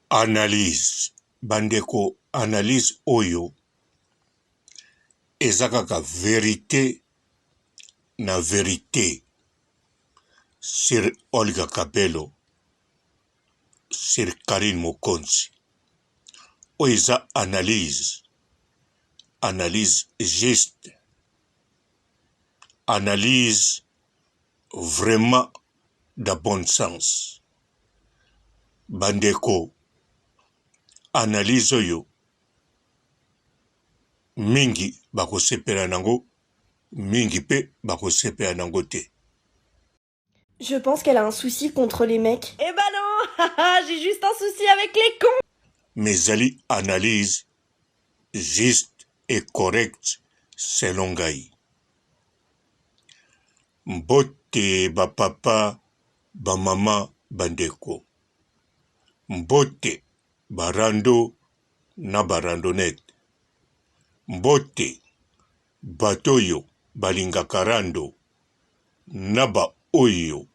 Analyse bandeko analyse oyo eza kaka verite na verite sur Olga Kabelo sur Carine Mokonzi oyo eza analyse analyse juste analyse vraiment da bon sens. Ba ndeko analyse oyo mingi bakosepela nango mingi pe bakosepela nango te. Je pense qu'elle a un souci contre les mecs. Eh ben non J'ai juste un souci avec les cons. Mais ezali analyse juste et correcte selon ngai. Mbote ba papa, ba mama, ba ndeko. Mbote ba rando na ba randonnette. Mbote bato oyo balingaka rando na ba oyo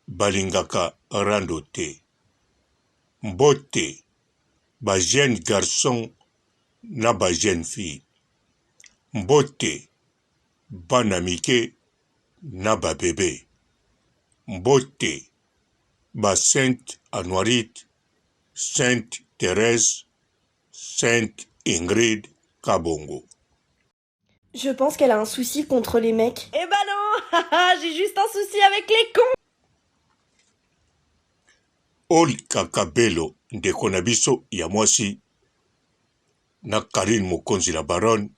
balingaka rando te. Mbote ba jeunes garçons na ba jeunes filles. Mbote bana mike na ba bebe. Mbote ba sainte Anuarite, sainte Therèse, sainte Ingrid Kabongo. Je pense qu'elle a un souci contre les mecs. Eh ben non J'ai juste un souci avec les cons. Olga Kabelo ndeko na biso ya mwasi na Carine Mokonzi la baronne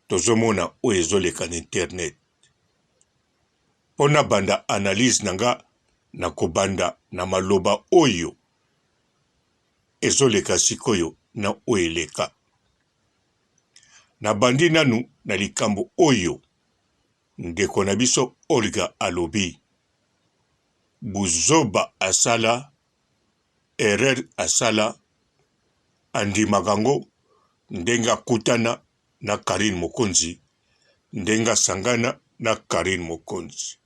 tozomona oyo ezoleka na internet. Mpo nabanda analyse na nga nakobanda na maloba oyo ezoleka sikoyo na oyo eleka. Nabandi nanu na likambo oyo ndeko na biso Olga alobi. Buzoba asala, erreur asala, andimaka ngo ndenge akutana na Carine Mokonzi, ndenge asangana na Carine Mokonzi.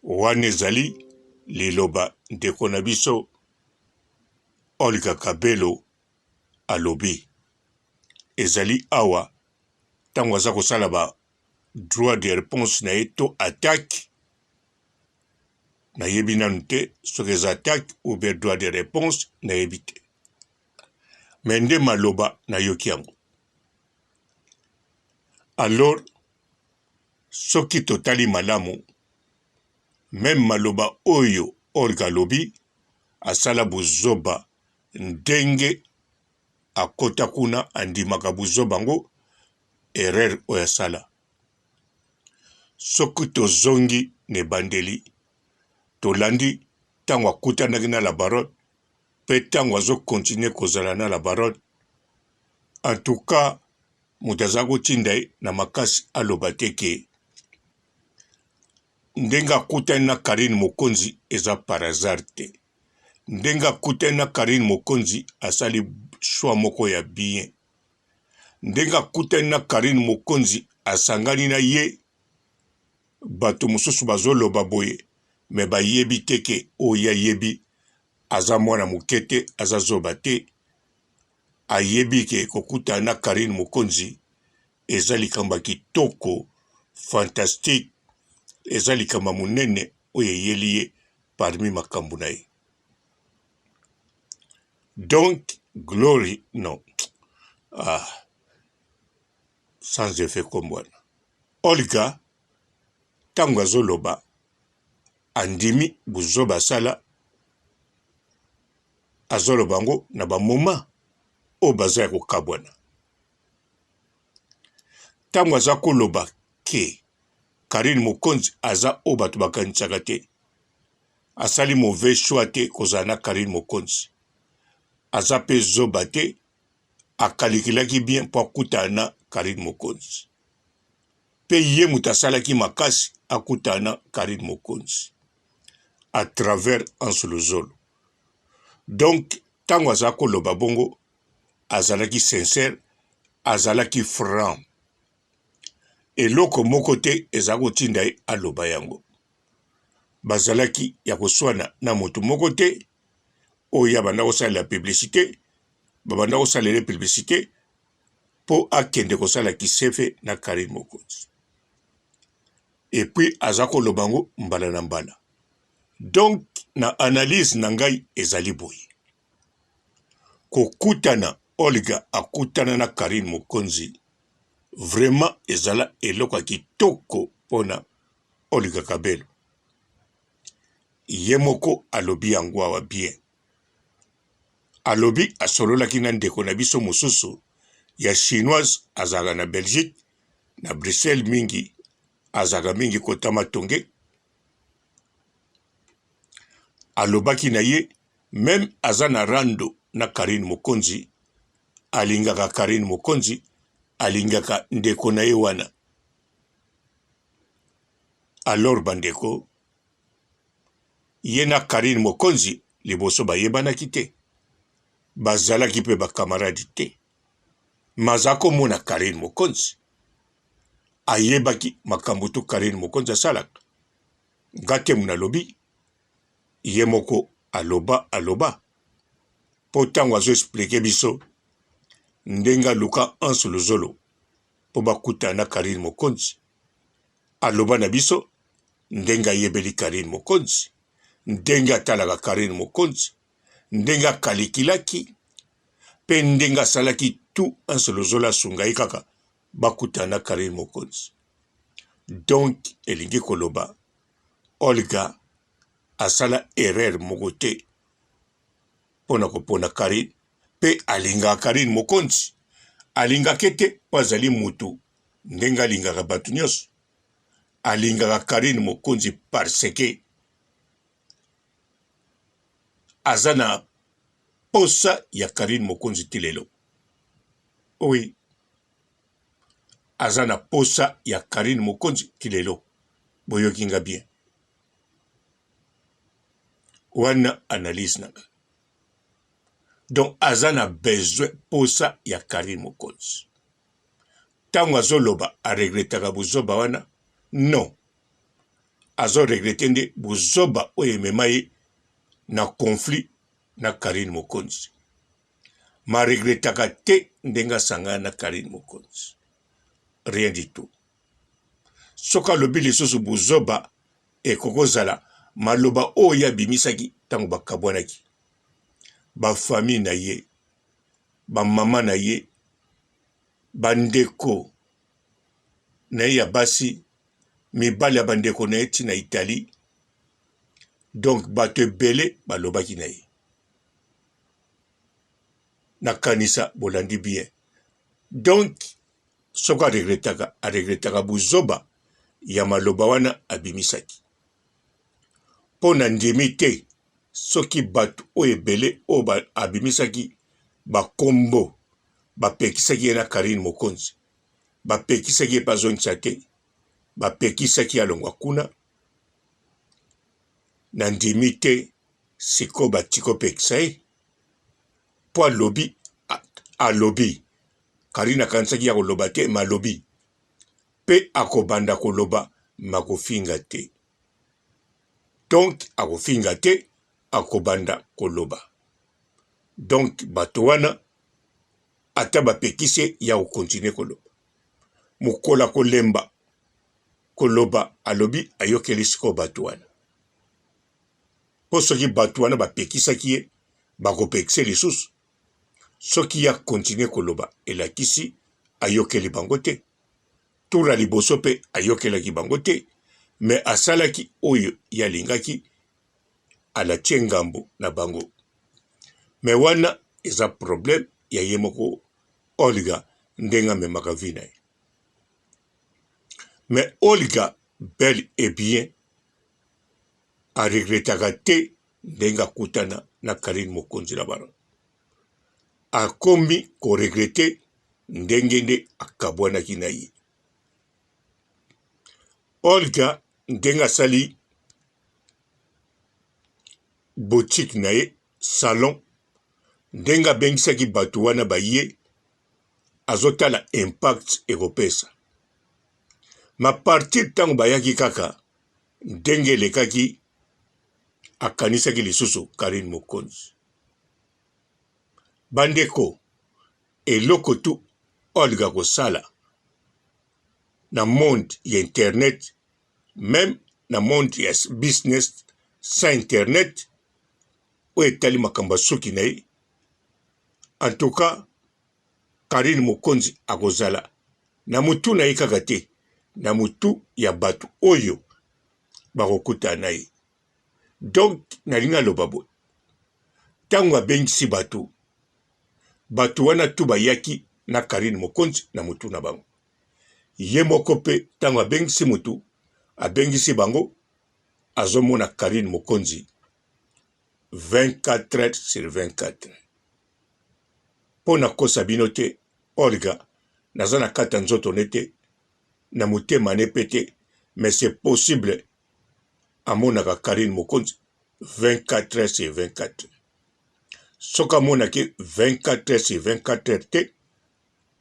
Wana ezali liloba ndeko na biso Olga Kabelo alobi. Ezali awa ntango aza kosala ba droit de reponse na ye to attaque, nayebi nanu te soki eza attaque ou bien droit de reponse, nayebi te. Mais nde maloba nayoki yango. Alors soki totali malamu meme maloba oyo Olga alobi asala buzoba ndenge akota kuna andimaka buzoba yango erreur oyo asala. Soki tozongi na ebandeli tolandi tango akutanaki na la baronne pe tango azo continuer kozala na la baronne en tout cas moto aza kotinda ye na makasi aloba te ke ndenge akutani na Carine Mokonzi eza par hasard te. Ndenge akutani na Carine Mokonzi asali choix moko ya bien. Ndenge akutani na Carine Mokonzi asangani na ye, bato mosusu bazoloba boye mais bayebi te ke oyo ye ayebi aza mwana moke te, aza zoba te, ayebi ke kokutana na Carine Mokonzi eza likambo ya kitoko fantastique, eza likambo ya monene oyo eyeli ye parmi makambo na ye. Donc Glory non ah, sans effet kombo wana. Olga ntango azoloba andimi buzoba asala, azoloba yango na ba moment oyo baza ya kokabwana. Ntango aza koloba ke Carine Mokonzi aza oyo bato bakanisaka te, asali mauvais choix te kozala na Carine Mokonzi, aza pe zoba te, akalikilaki bien mpo akutana na Carine Mokonzi, pe ye moto asalaki makasi akutana na Carine Mokonzi à travers Hans Luzolo. Donc ntango aza koloba bongo azalaki sincère, azalaki franc, eloko moko te eza kotinda ye aloba yango. Bazalaki ya koswana na moto moko te oyo abanda kosalela publicite, babanda kosalela ye publicite mpo akende kosala kisefe na Carine Mokonzi. Et puis aza koloba yango mbala na mbala. Donc na analyse na ngai ezali boye. Kokutana Olga akutana na Carine Mokonzi vraiment ezala eloko ya kitoko pona Olga Kabelo. Ye moko alobi yango awa bien. Alobi asololaki na ndeko na biso mosusu ya chinoise azalaka na Belgique na Bruxelles mingi azalaka mingi kota matonge alobaki na ye meme aza na rando na Carine Mokonzi alingaka Carine Mokonzi alingaka ndeko na ye wana alors bandeko ye na Carine Mokonzi liboso bayebanaki te bazalaki mpe ba camarade te maza komona Carine Mokonzi ayebaki makambo to Carine Mokonzi asalaka nga te nalobi ye moko aloba aloba mpo ntango azo explike biso ndenge aluka Hans Luzolo mpo bakutana na Carine Mokonzi aloba na biso ndenge ayebeli Carine Mokonzi ndenge atalaka Carine Mokonzi ndenge akalikilaki mpe ndenge asalaki tout Hans Luzolo asunga ye kaka bakutana na Carine Mokonzi donc elingi koloba Olga asala erreur moko te mpo na kopona Carine mpe alingaka Carine Mokonzi alingaka ete mpo azali mutu ndenge alingaka bato nyonso alingaka Carine Mokonzi parce que aza na posa ya Carine Mokonzi ti lelo oui aza na posa ya Carine Mokonzi ti lelo boyoki nga bien wana analyse na nga donc aza na besoin posa ya Carine Mokonzi ntango azoloba aregretaka buzoba wana non azo regrete nde buzoba oyo emema ye na conflit na Carine Mokonzi ma regretaka te ndenge asangana na Carine Mokonzi rien du tout soki alobi lisusu buzoba ekoki kozala maloba oyo ye abimisaki ntango bakabwanaki bafamille na ye bamama na ye bandeko na ye ya basi mibali ya bandeko na ye ti na Italie donc bato ebele balobaki na ye nakanisa bolandi bien donc soki aregretaka aregretaka buzoba ya maloba wana abimisaki mpo na ndimi te soki bato oyo ebele oyo abimisaki bakombo bapekisaki ye na Carine Mokonzi bapekisaki ye mpe azongisa te bapekisaki ye alongwa kuna na ndimi te sikoyo batiki kopekisa ye mpo alobi alobi Carine akanisaki ya koloba te malobi mpe akobanda koloba makofinga te donc akofinga te akobanda koloba donc bato wana ata bapekisi ye ya kokontinue koloba mokolo akolemba koloba alobi ayokeli sikoyo bato wana mpo soki bato wana bapekisaki ye bakopekisa ye lisusu soki ye akontinue koloba elakisi ayokeli bango te tour ya liboso mpe ayokelaki bango te me asalaki oyo ye alingaki alatie ngambo na bango me wana eza problème ya ye moko Olga ndenge amemaka vie na ye me Olga bel et bien aregretaka te ndenge akutana na Carine Mokonzi na bana akomi koregrete ndenge nde akabwanaki na ye Olga ndenge asali boutique na ye salon ndenge abengisaki bato wana baye azotala impact ekopesa ma partir ntango bayaki kaka ndenge elekaki. Akanisaki lisusu Carine Mokonzi. Bandeko, eloko tu Olga kosala na monde ya internet, meme na monde ya business sans internet, oyo etali makambo ya suki na ye, en tout cas Carine Mokonzi akozala na mutu na ye kaka te, na mutu ya bato oyo bakokutana na ye. Donc nalingi naloba boye, ntango abengisi bato, bato wana tu bayaki na Carine Mokonzi na mutu na bango. Ye moko mpe ntango abengisi mutu, abengisi bango, azomona Carine Mokonzi 24 heures sur 24. Mpo nakosa bino te, Olga naza na kati ya nzoto ne te, na motema ne mpe te, mais c'est possible amonaka Carine Mokonzi 24 heures sur 24. Soki amonaki 24 heures sur 24 heures te,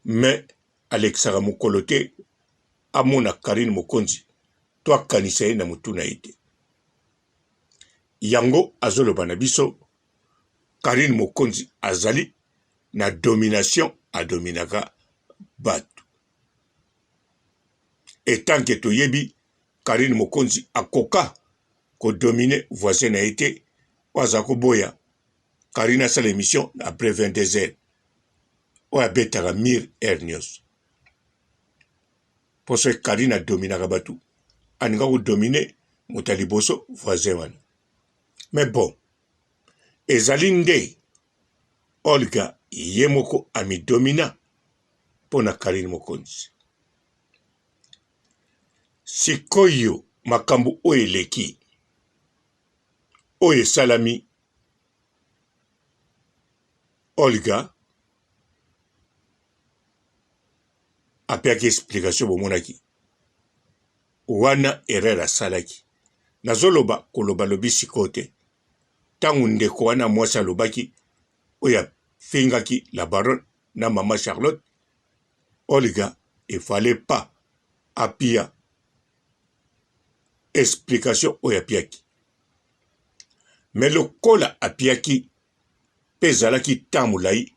mais alekisaka mokolo te amona Carine Mokonzi to akanisa ye na motu na ye te. Yango azoloba na biso Carine Mokonzi azali na domination, adominaka bato. Etant que toyebi Carine Mokonzi akoka ko dominer voisin na ye te oyo aza koboya Carine asala emission après 22 heures oyo abetaka mur heure nyonso. Mpo soki Carine adominaka bato, alinga kodomine moto ya liboso voisin wana. Mais bon, ezali nde Olga ye moko amidomina mpo na Carine Mokonzi. Sikoyo makambo oyo eleki, oyo esalami, Olga apeaki explication bomonaki wana erreur asalaki. Nazoloba koloba lobi sikoyo te. Ntango ndeko wana mwasi alobaki oyo afingaki la baronne na mama Charlotte, Olga il fallait pas apia explication oyo apiaki. Mais lokola apiaki mpe ezalaki temps molai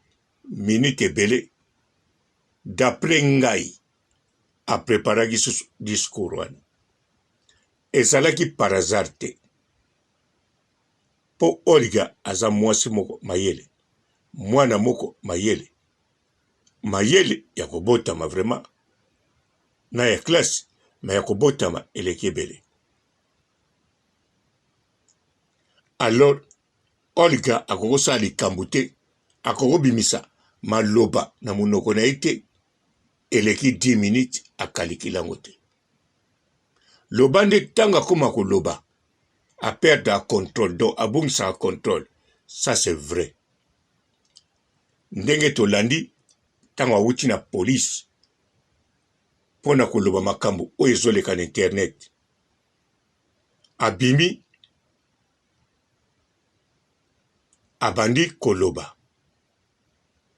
minute ebele, d'après ngai a preparaki susu discours wana ezalaki par hasard te mpo Olga aza mwasi moko mayele, mwana moko mayele, mayele ya kobotama vraiment na ya classe mais ya kobotama eleki ebele. Alors Olga akoki kosala likambo te, akoki kobimisa maloba na monoko na ye te eleki 10 minutes akalikila yango te. Loba nde ntango akoma koloba a perdre contrôle, donc abungisaka contrôle. Ça c'est vrai. Ndenge tolandi ntango awuti na police mpo na koloba makambo oyo ezoleka na internet, abimi abandi koloba.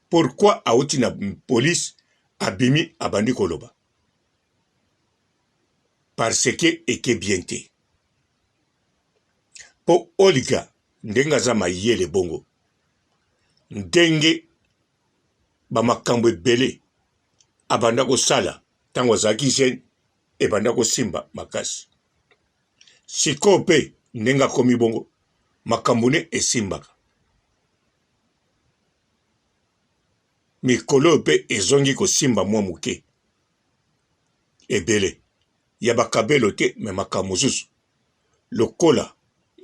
Pourquoi awuti na police abimi abandi koloba? Parce que eke bien te. Po Olga ndenge aza mayele bongo, ndenge ba makambo ebele abanda kosala tango azalaki jeune ebanda kosimba makasi. Sikoyo pe ndenge akomi bongo makambo ne esimbaka. Mikolo oyo pe ezongi kosimba mwa moke. Ebele ya ba kabelo te mais makambo mosusu lokola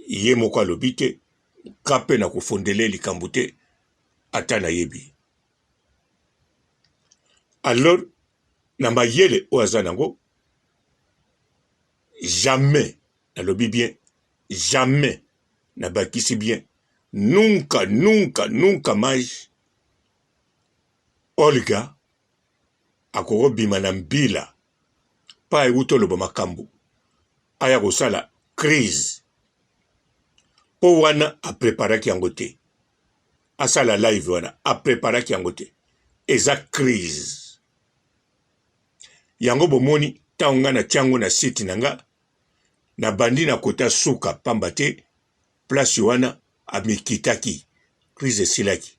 ye moko alobi te nga pe nakofondele likambo te ata nayebi. Alors na mayele oyo aza nango jamais nalobi bien jamais nabakisi bien nunca nunca nunca mais Olga akokobima na mbila pa ewuti oloba makambo aya kosala crise po wana apreparaki yango te asala live wana apreparaki yango te eza crise yango bomoni ntango nga natia yango na site na nga nabandi na kota suka pamba te. Place wana amikitaki, crise esilaki.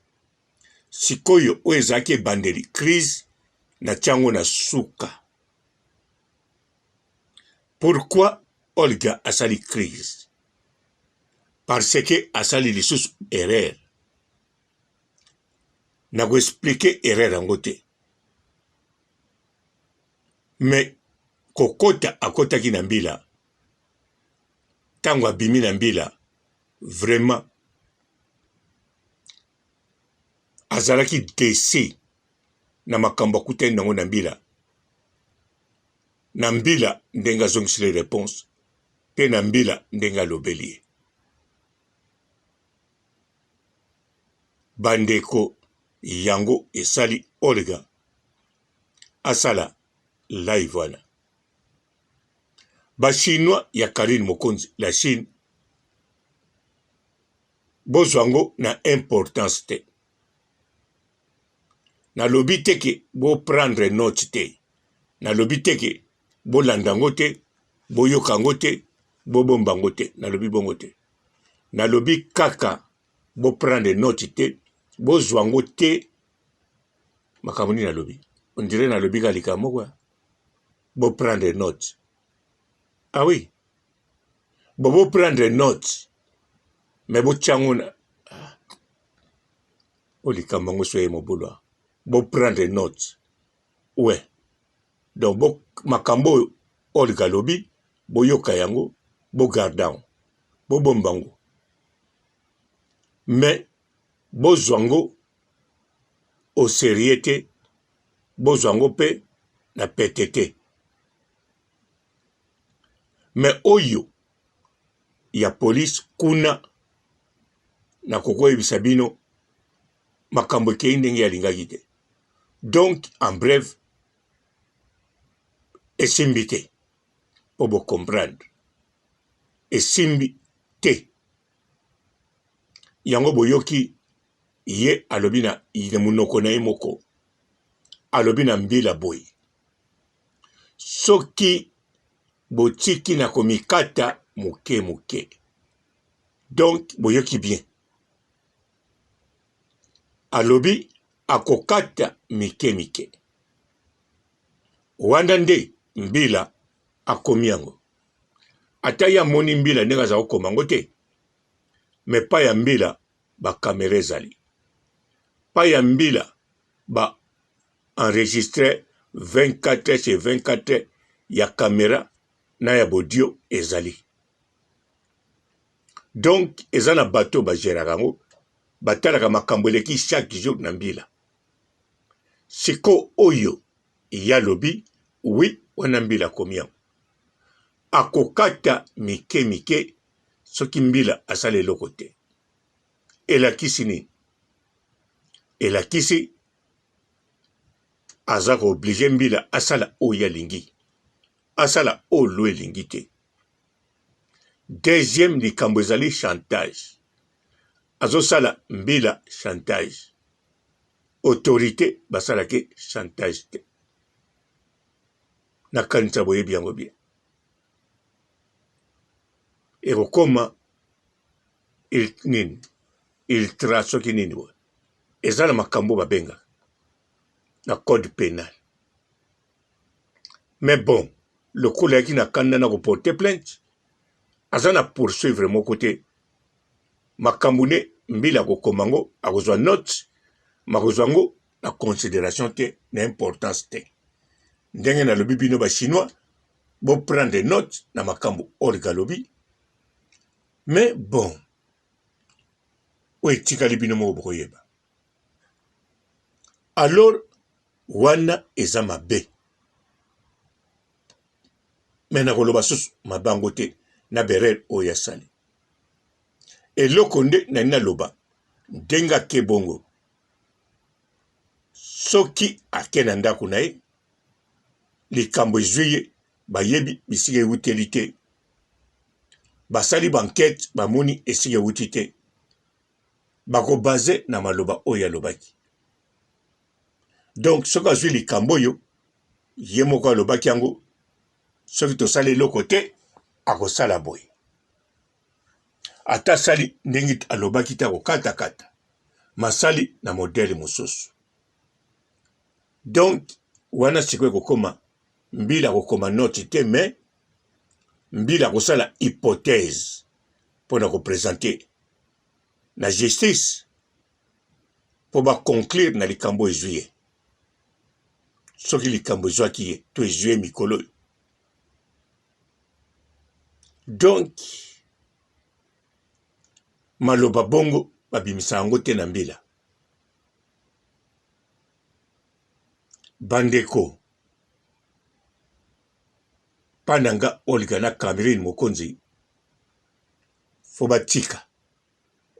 Sikoyo oyo ezalaki ebandeli crise natia yango na suka. Pourquoi Olga asali crise? Parce que asali lisusu erreur. Nako expliquer erreur yango te. Mais kokota akotaki na mbila tango abimi na mbila vraiment azalaki desi na makambo akutani nango na mbila na mbila ndenge azongiseli reponse mpe na mbila ndenge alobeli ye bandeko yango esali Olga asala live wana Ba chinois ya Carine Mokonzi la Chine bozwa yango na importance te. Nalobi te ke bo prendre note te. Nalobi te ke bolanda yango te, boyoka yango te, bobomba yango te. Nalobi bongo te. Nalobi kaka bo prendre note te, bozwa yango te. Makambo nini nalobi? On dirait nalobi kaka likambo moko. Bo prendre note. Ah oui. Bo bo prendre note. Mais bo tiango na ah. O likambo yango soye mobulu. Ah. Bo prendre note. Ouais. Donc bo makambo oyo Olga alobi boyoka yango, bo garder yango. Bo bomba yango. Mais bozwa yango au sérieux te bozwa yango mpe na pete te. Mais oyo ya police kuna nakoki koyebisa bino makambo ekei ndenge alingaki te. Donc en bref esimbi te mpo bo comprendre esimbi te. Yango boyoki ye alobi na monoko na ye moko alobi na mbila boye soki botiki na komikata moke moke donc boyoki bien alobi akokata mike mike wana nde mbila akomi yango ata ye amoni mbila ndenge aza kokoma yango te me pa ya mbila ba camera ezali pa ya mbila ba enregistre 24 heures sur 24 heures ya camera na ya bodio ezali donc eza na bato ba geraka yango batalaka makambo eleki chaque jour na mbila siko oyo ya lobi wi wana mbila akomi yango akokata mike mike soki mbila asala eloko te elakisi nini elakisi aza ko oblige mbila asala oyo alingi asala oyo lo elingi te deuxième likambo ezali chantage azosala mbila chantage autorité basalaki chantage te nakanisa boyebi yango bien ekokoma nini ultra soki nini boye eza na makambo babengaka na code penal mais bon lokola ayaki na kanda na koporte plainte aza na poursuivre moko te makambo ne mbila akokoma yango akozwa note makozwa yango na consideration te na importance te ndenge nalobi bino ba chinois bo prendre note na makambo Olga alobi mais bon oyo etikali bino moko bokoyeba alors wana eza mabe me nakoloba susu mabe yango te na berere oyo asali eloko nde nani naloba ndenge ake bongo soki ake na ndako na ye likambo ezwi ye bayebi bisika ewuteli te basali ba enquete bamoni esika ewuti te bako base na maloba oyo alobaki donc soki azwi likambo oyo ye moko alobaki yango soki tosali eloko te akosala boye. Ata asali ndenge alobaki te akokatakata, masali na modele mosusu. Donc wana sikoyo ekokoma mbila akokoma note te mais mbila akosala hypothèse mpo na kopresente na justice mpo ba conclure na likambo ezwi ye. Soki likambo ezwaki ye to ezwi ye mikolo oyo. Donc maloba bongo babimisa yango te na mbila. Bandeko pa na nga Olga na Cameroun mokonzi fo batika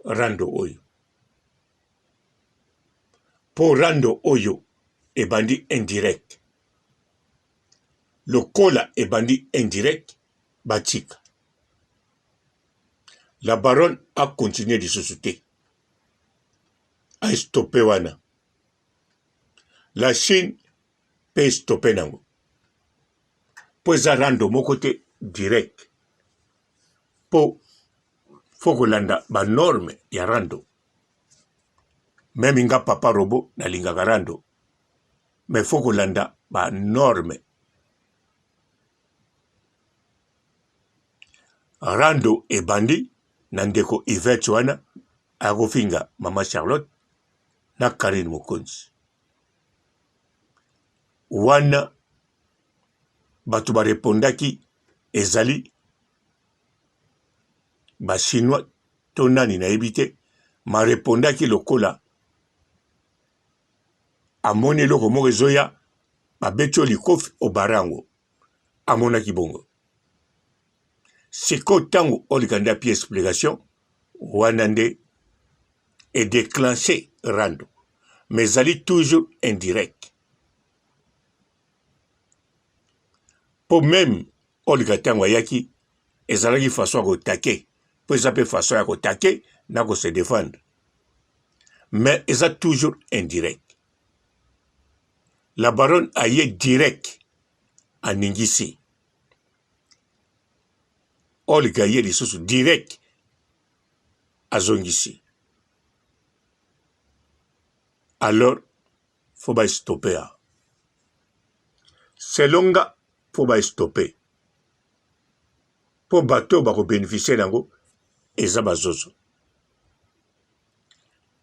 rando oyo po rando oyo ebandi indirect lokola ebandi indirect batika la baronne a continuer lisusu te a stoppe wana la Chine pe stoppe nango po eza rando moko te direct po fo kolanda ba norme ya rando meme nga papa robo nalingaka rando mais fo kolanda ba norme rando ebandi na ndeko Yvette wana akofinga mama Charlotte na Carine Mokonzi wana bato barepondaki ezali ba chinois to nani nayebi te marepondaki lokola amoni eloko moko ezoya babeti yo likofi obare yango amonaki bongo sikoyo ntango olika nde api explication wana nde edeclenche rando mais ezali toujours indirect mpo meme olika ntango ayaki ezalaki façon ya kotake mpo eza mpe façon ya kotake na kose defendre mais eza toujours indirect la baronne aye direct aningisi olga ye lisusu direct azongisi alors fo ba stoppe ya selon nga fo ba stoppe mpo bato oyo bakobeneficie na yango eza bazozo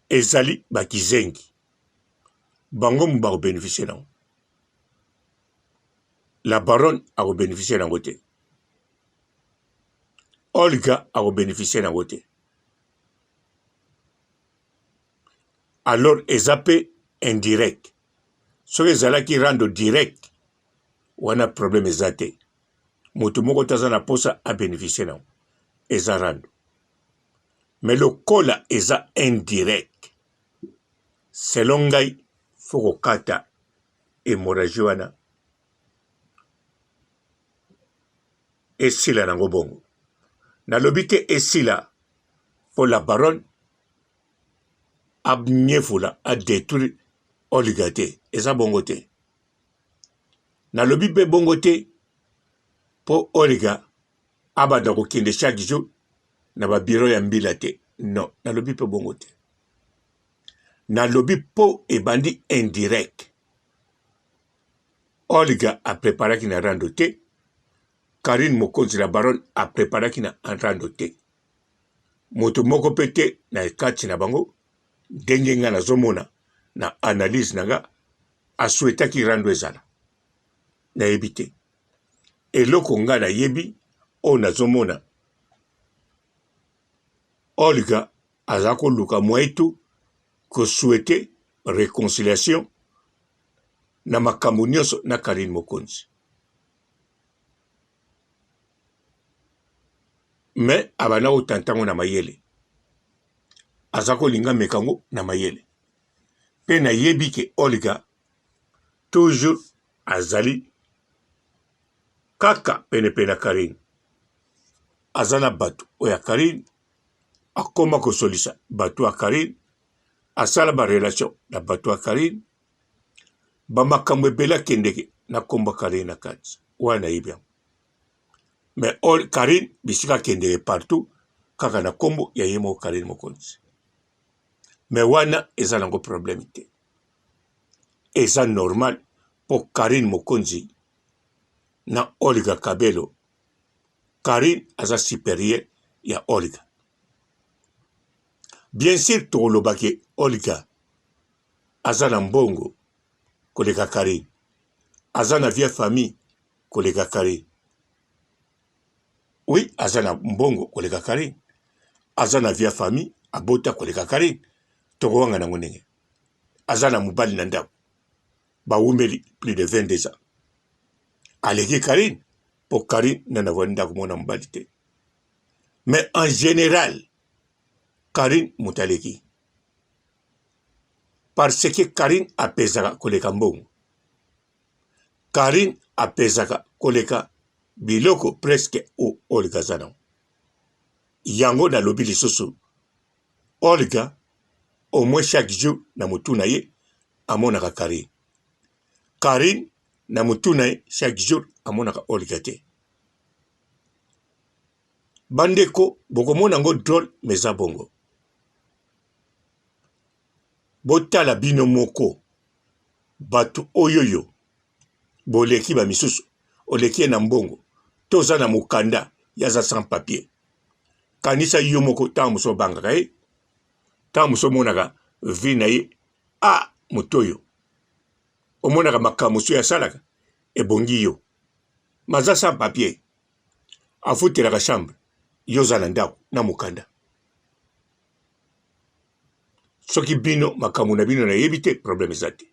ezali bakizengi bango mu bakobeneficie na yango la baronne akobeneficie na yango te olga akobeneficie na yango te alors eza mpe indirect soki ezalaki rando direct wana problème eza te moto moko te aza na mposa abeneficie na yango eza rando mais lokola eza indirect selon ngai fo kokata hémorragie wana esila nango bongo nalobi te esila mpo la baronne anyefola adetruire olga te eza bongo te nalobi mpe bongo te mpo olga abanda kokende chaque jour na babiro ya mbila te non nalobi mpe bongo te nalobi mpo ebandi indirect olga apreparaki na rando te karine mokonzi la baronne apreparaki na rando te moto moko mpe te na kati na bango ndenge ngai nazomona na analyse na nga asuetaki rando ezala nayebi te eloko ngai nayebi oyo nazomona olga aza koluka moyen tout kosouhaite reconciliation na makambo nyonso na Karine Mokonzi mais abanda kotanta yango na mayele aza kolinga meka yango na mayele mpe nayebi ke Olga toujours azali kaka penepene na Karine aza na bato oyo ya Karine akoma kosolisa bato ya Karine asala ba relation na bato ya Karine ba makambo ebele akendeke na kombo Karine na kati wana nayebi yango mais Karine bisika akendeke partout. kaka na kombo ya ye moko Carine Mokonzi. Mais wana eza nango problème te. Eza normal po Carine Mokonzi na Olga Kabelo, Carine aza superieur ya Olga. Bien sur tokoloba ke Olga aza na mbongo koleka Carine, aza na vie famille koleka Carine. Oui, aza na mbongo koleka Carine, aza na vie famille, abota koleka Carine. Tokowanga nango ndenge aza na mobali na ndako, bawumeli plus de 22 ans, aleki Carine po Carine nani avandi ndako mona mobali te. Mais en général Carine moto aleki parce que Carine apesaka koleka mbongo. Carine apesaka koleka biloko presque o Olga aza nango. Yango nalobi lisusu Olga au moins chaque jour na mutu na ye amonaka Carine. Carine na mutu na ye chaque jour amonaka Olga te. Bandeko bokomona yango drole mais eza bongo. Botala bino moko bato oyoyo boleki ba misusu oleki ye na mbongo to oza na mokanda ye aza sans papier kanisa yo moko ntango mosusu obangaka ye ntango mosusu omonaka vie na ye a ah, moto oyo omonaka makambo mosusu ye asalaka ebongi yo maza sans papier afutelaka chambre yo oza na ndako na mokanda soki bino makambo na bino nayebi te problème eza te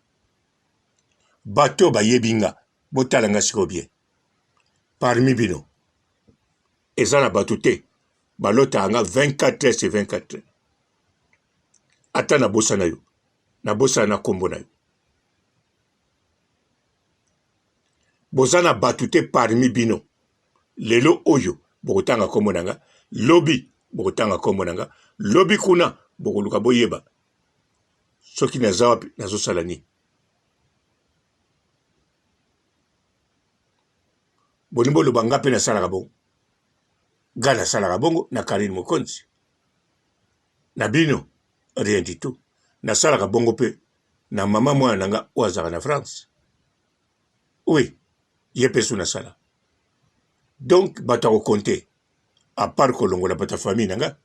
bato oyo bayebi nga botala nga sikoyo bien parmi bino eza na bato te balotaka nga 24 heures sur 24 heures ata nabosana yo nabosana na nkombo na yo boza na bato te parmi bino lelo oyo bokotanga nkombo na nga lobi bokotanga nkombo na nga lobi kuna bokoluka boyeba soki naza wapi nazosala nini bolingi boloba nga mpe nasalaka bongo nga nasalaka bongo na Karine Mokonzi na bino rien du tout nasalaka bongo mpe na mama mwana na nga oyo azalaka na France oui ye mpe su nasala donc bato ya kokonte apart kolongola bato ya famille na nga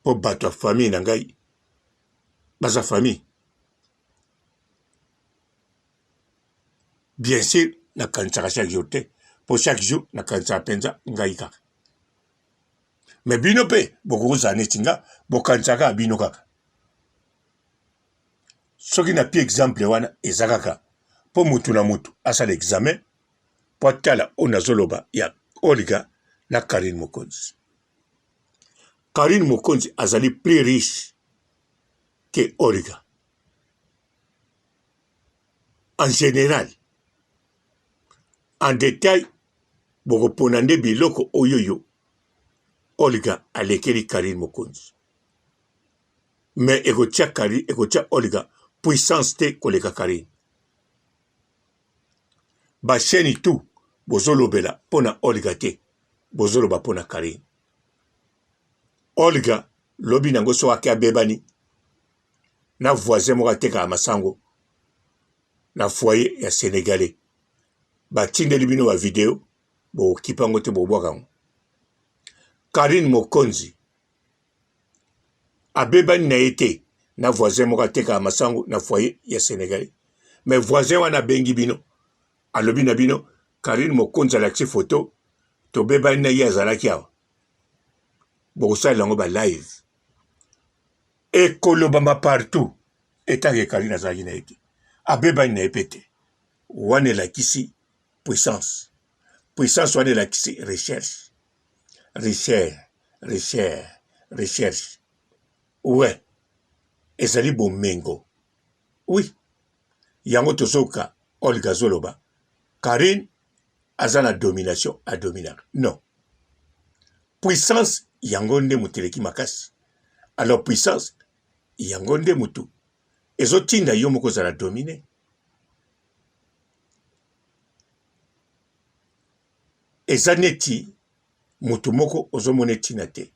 mpo bato ya famille na ngai baza famille bien sûr nakanisaka chaque jour te mpo chaque jour nakanisaka mpenza ngai kaka me bino mpe bokokozala neti nga bokanisaka bino kaka soki na pie exemple wana eza kaka mpo mutu na mutu asala examen mpo atala oyo nazoloba ya Olga na Carine Mokonzi. Carine Mokonzi azali plus riche que Olga en general. En detail bokopona nde biloko oyoyo Olga alekeli Carine Mokonzi. Mais ekotia Carine, ekotia Olga puissance te koleka Carine. Ba chaîne tout bozolobela mpo na Olga te, bozoloba mpo na Carine. Olga lobi nango soki ake abebani na voisin moko atekaka masango na foyer ya Senegalais, batindeli bino ba video bokokipa yango te, bobwaka yango. Carine Mokonzi abebani na ye te na voisin moko atekaka masango na foyer ya Senegalais, mais voisin wana abengi bino alobi na bino Carine Mokonzi alakisi photo tobebani na ye azalaki awa, bokosalela yango ba live ekolobama partout etanke Carine azalaki na ye te, abebani na ye mpe te. Wana elakisi puissance, puissance wana elakisi recherche recherche recherche recherche we ezali bomengo oui yango tozoka Olga azoloba Carine aza na domination adominaka non puissance yango nde moto eleki makasi alors puissance yango nde motu ezotinda yo moko ozala domine eza neti motu moko ozomona etina te.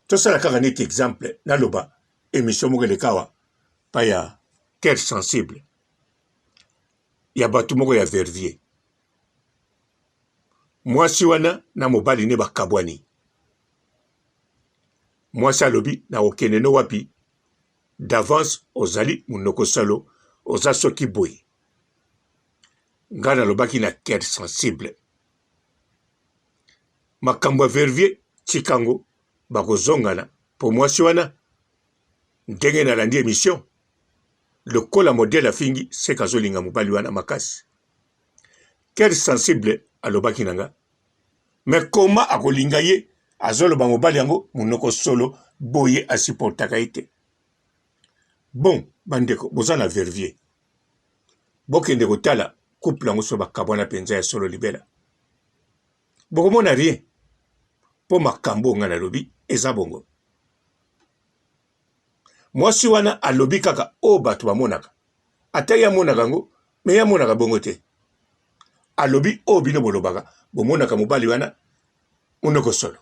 Tosala kaka neti exemple, naloba emission moko eleka awa pa ya cœur sensible ya bato moko ya Verviers. Mwasi wana na mobali ne bakabwani. Mwasi alobi nakokende no wapi d'avance ozali munoko solo oza soki boye. Nga nalobaki na cœur sensible makambo ya Verviers tika yango bakozongana po mwasi wana ndenge nalandi emission lokola modèle afingi seke azolinga mobali wana makasi. Cœur sensible alobaki na nga mais comment akolinga ye azoloba mobali yango munoko solo boye asupportaka ye te. Bon bandeko boza na Verviers bokende kotala couple yango so bakabwana mpenza ya solo libela bokomona rien mpo makambo oyo ngai nalobi eza bongo. Mwasi wana alobi kaka oyo bato bamonaka, ata ye amonaka yango me ye amonaka bongo te. Alobi oyo bino bolobaka, bomonaka mobali wana monoko solo,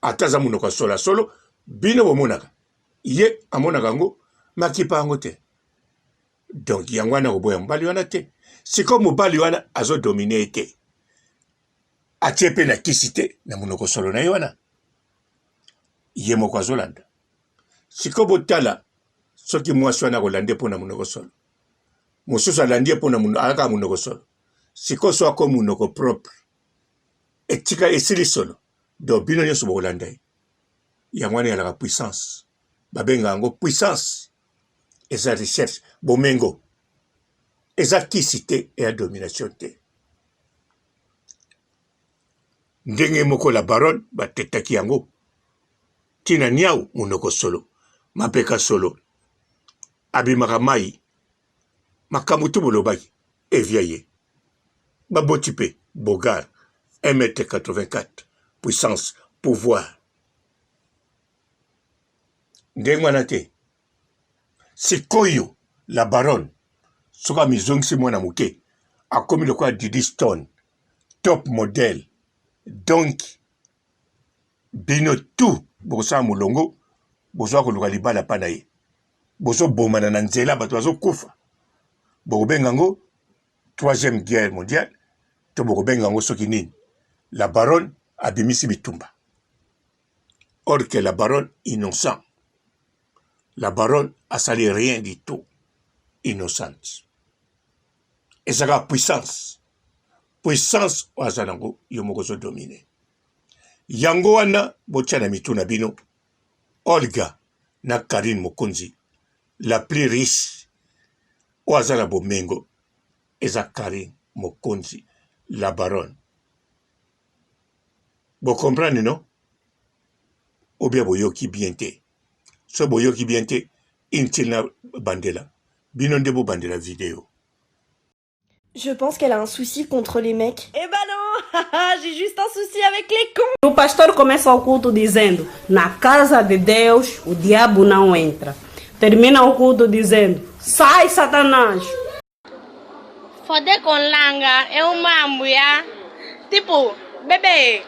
ata aza monoko ya solo ya solo, bino bomonaka ye amonaka yango makipa yango te. Donc yango wana koboya mobali wana te. Sikoyo mobali wana azodomine ye te, atie mpe na kisi te na monoko solo na ye wana ye moko azolanda. Sikoyo botala soki mwasi wana akolanda ye mpo na monoko solo, mosusu alandi ye mpo na ayaka monoko solo. Sikoyo so akomi monoko propre, etika esili solo, donc bino nyonso bokolanda ye. Yango wana eyalaka puissance, babenga yango puissance, eza recherche, bomengo eza kisi te, eya domination te. Ndenge moko la baronne batetaki yango tina niau monoko solo mapeka solo abimaka mayi makambo tu bolobaki evia ye baboti pe bogar 1 mètre 84 puissance pouvoir ndenge wana te sikoyo la baronne soki amizongisi mwana moke akomi lokola Didi Stone top modèle donc bino tout bokosala molongo bozwa koluka libala pa na ye bozobomana na nzela bato bazokufa bokobenga yango troisième guerre mondiale to bokobenga yango soki nini la baronne abimisi bitumba or que la baronne innocent la baronne asali rien du tout innocente ezalaka puissance puissance oyo aza nango yo moko ozodomine yango wana botia na mitu na bino olga na karine mokonzi la plus riche oyo aza na bomengo eza karine mokonzi la baronne bo comprendre non ou bien boyoki bien te so boyoki bien te inutile na bandela bino nde bobandela video. Je pense qu'elle a un souci contre les mecs. Eh ben non J'ai juste un souci avec les cons O pastor começa o culto dizendo: Na casa de Deus o diabo não entra. Termina o culto dizendo: Sai, Satanás! Fode com langa é uma mulher. Tipo, bebê,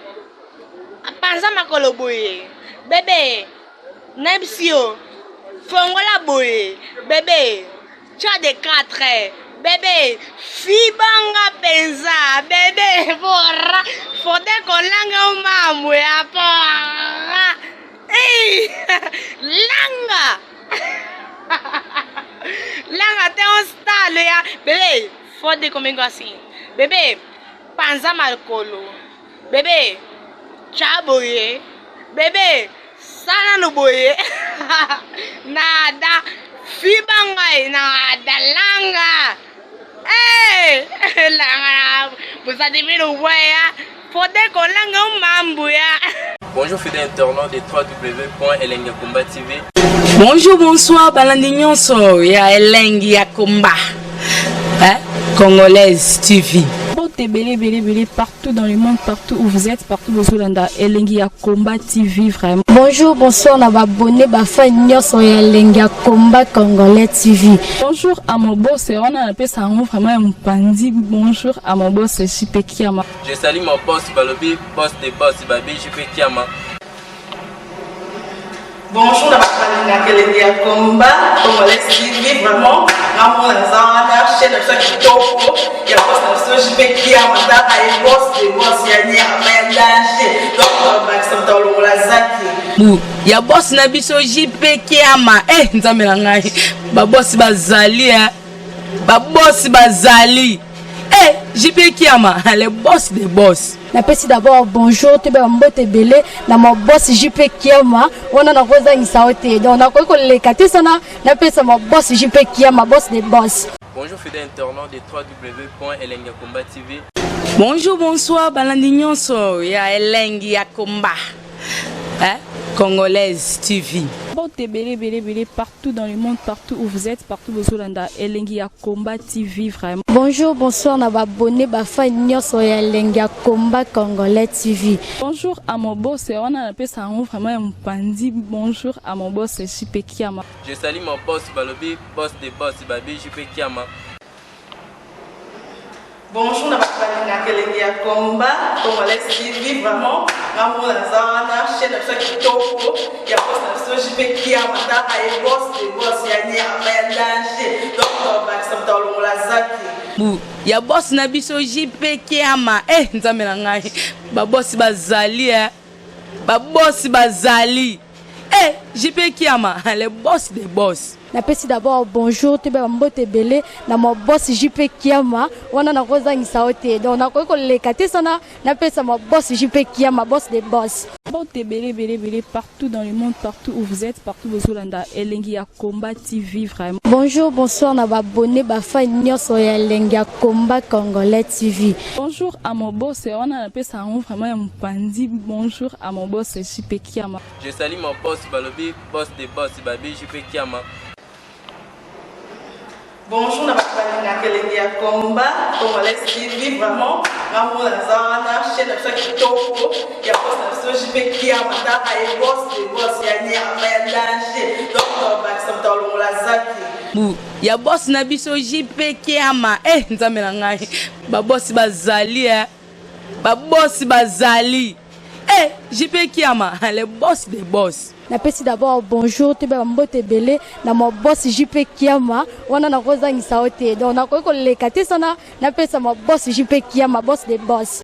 panza makolo boye. Bebê, nayebisi yo, fongola boye. Bebê, tcha de 4. Bebê, fibanga penza. Bebê, porra. Fode com langa é uma mulher, porra. Ei, langa. Langa tem um stalo ya. Bebê, fode comigo assim. Bebê, panza makolo. Bebê, tcha boye. Bebê, sala no boye. Nada, fiba ngai, nada langa. Hey, langa, busadimino weya. Fode kolanga mambu ya. Bonjour fidèles internautes de www.elengiyakomba TV. Bonjour, bonsoir, balandi nyonso ya Elengi ya Komba. Hein? Congolaise TV. Mbote ebele ebele ebele partout dans le monde, partout où vous êtes, partout bozolanda Elengi ya Combat TV vraiment. Bonjour, bonsoir na ba abonné ba fan nyonso ya Elengi ya Combat Congolais TV. Bonjour à mon boss, wana napesa yango vraiment ya mopanzi. Bonjour à mon boss JP Kiama. Je salue mon boss Balobi, boss de boss Babi JP Kiama. Bonjour na bato balingaka elengi ya combat congolais TV, vraiment nga mona naza wana chaîne na biso ya kitoko ya boss na biso JP Kiama, tala ye boss de boss ya nyama ya danger, donc bakisa moto alongola zaki bu ya boss na biso JP Kiama. Eh, nzambe na ngai, babosi bazali, eh. Babosi bazali, eh, JP Kiama, le boss de boss. Napesi d'abord bonjour, toyeba mbote ebele na ma boss JP Kiama. Wana nakozangisa yo te, donc nakoki koleka te sana napesa ma boss JP Kiama, boss de boss. Bonjour fidèles internautes de www.elengiyakomba TV. Bonjour, bonsoir balandi nyonso ya Elengi ya Komba, hein? Congolaise TV. Mbote ebele ebele ebele partout dans le monde, partout où vous êtes, partout bozolanda Elengi ya Combat TV vraiment. Bonjour, bonsoir na baabonnés, bafans nyonso ya Elengi ya Combat Congolais TV. Bonjour à mon boss, wana napesa yango vraiment ya mopandi. Bonjour à mon boss JP Kiama. Je salue mon boss balobi boss de boss babi JP Kiama. Bonjour na bato balingaka elengi ya combat congolais TV, vraiment nga mona naza wana chaîne na biso ya kitoko ya boss na biso JP Kiama, tala ye boss de boss ya nyama ya danger, donc bakisa moto alongola zaki bu ya boss na biso JP Kiama. Eh, nzambe na ngai, babosi bazali, eh. Babosi bazali, eh, JP Kiama, le boss de boss. Napesi d'abord bonjour, toyeba mbote ebele na ma boss JP Kiama. Wana nakozangisa yo te, donc nakoki koleka te sana napesa ma boss JP Kiama, boss de boss. Mbote ebele ebele ebele partout dans le monde, partout où vous êtes, partout bozolanda Elengi ya Combat TV vraiment. Bonjour, bonsoir na baabonnés, bafans nyonso ya Elengi ya Combat Congolais TV. Bonjour à mon boss, wana napesa yango vraiment ya mopandi. Bonjour à mon boss JP Kiama. Je salue mon boss balobi boss de boss babi JP Kiama. Bonjour na bato balingaka elengi ya combat congolais TV, vraiment nga mona naza wana chaîne na biso ya kitoko ya boss na biso JP Kiama, tala ye boss de boss ya nyama ya danger, donc bakisa moto alongola zaki bu ya boss na biso JP Kiama. Eh, nzambe na ngai, babosi bazali, eh. Babosi bazali, eh, JP Kiama, le boss de boss. Napesi d'abord bonjour, toyeba mbote ebele na ma boss JP Kiama. Wana nakozangisa yo te, donc nakoki koleka te sana napesa ma boss JP Kiama, boss de boss.